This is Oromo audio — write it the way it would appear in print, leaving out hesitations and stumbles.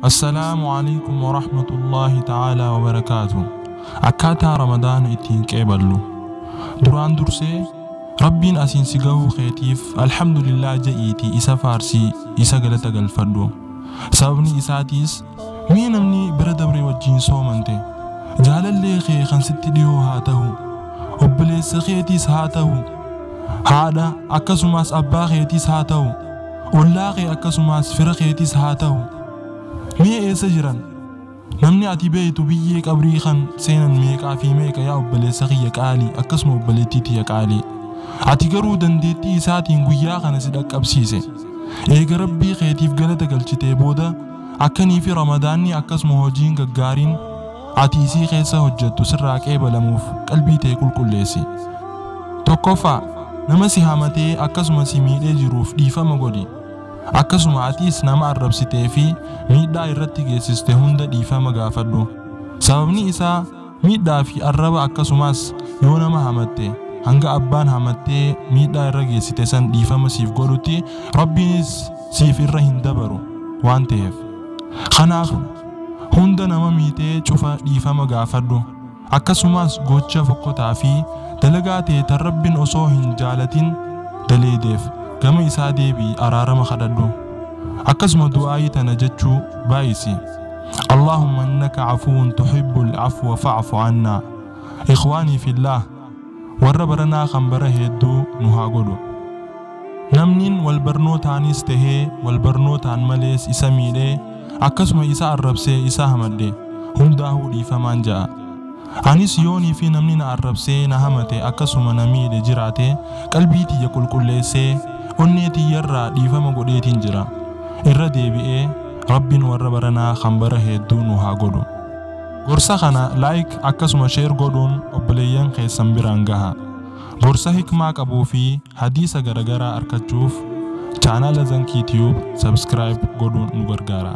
Assalaamu alaikum warahmatullaahi ta'aalaa wabarakaatu. Akkaataa Ramadaana ittiin qeeballu. Duraan dursee Rabbiin asiin si gahuu keetiif alhamdulillah ja'iitii isa faarsii isa galata galfadhu. Sababni isaatiis mee namni bira dabre wajjiin soomante jaalallee kee kan sitti dhiyoo haa ta'u, obboleessa keetiis haa ta'u, haadha akkasumas abbaa keetiis haa ta'u, ollaa kee akkasumas fira keetiis haa ta'u. Mee eessa jiran? Namni ati beeytu biyyee qabrii kan seenan meeqaa fi meeqa yaa obboleessa kiyya qaalii akkasuma obboleettii tiyya qaalii. Ati garuu dandeettii isaatiin guyyaa kana si dhaqqabsiise. Eega Rabbii keetiif galata galchitee booda akkanii fi Ramadaanni akkasuma hojiin gaggaariin ati isii keessa hojjettu sirraa qeebalamuuf qalbii tee qulqulleessi. Tokkoffaa, nama si hamatee akkasuma si miidhee jiruuf dhiifama godhi. Akkasuma atiis nama arrabsitee fi miidhaa irratti geessiste hunda dhiifama gaafadhu. Sababni isaa miidhaa fi arraba akkasumas yoo nama hamatte hanga abbaan hamattee miidhaa irra geessite san dhiifama siif godhutti Rabbiinis siif irra hin dabaru waan ta'eef. Kanaaf hunda nama miitee cufa dhiifama gaafadhu. Akkasumas gocha fokkotaa fi dalagaa ta'e tan Rabbiin osoo hin jaalatin daleedeef gama isaa deebi'i araarama kadhadhu. Akkasuma du'aayii tana jechuu baay'isi. Allahumma innaka afuwwun tuhibbul afwa fa'fu annaa. Ikhwaanii fillah, warra baranaa kan bara hedduu nu haa godhu. Namniin wal barnootaanis tahee wal barnootaan malees isa miidhee akkasuma isa arrabsee isa hamadhe hundaahuu dhiifamaan ja'a. Anis yoonii fi namni na arrabsee na hamate akkasuma na miidhe jiraate qalbii tiyya qulqulleessee onnee tiyyarraa dhiifama godheetiin jira. Irra deebi'ee Rabbiin warra baranaa kan bara hedduu nu haa godhu. Gorsa kana like akkasuma share godhuun obboleeyyan keessan biraan gaha. Gorsa hikmaa qabuu fi hadiisa garagaraa argachuuf chaanaala Zankii Tube subscribe godhuun nu gargaara.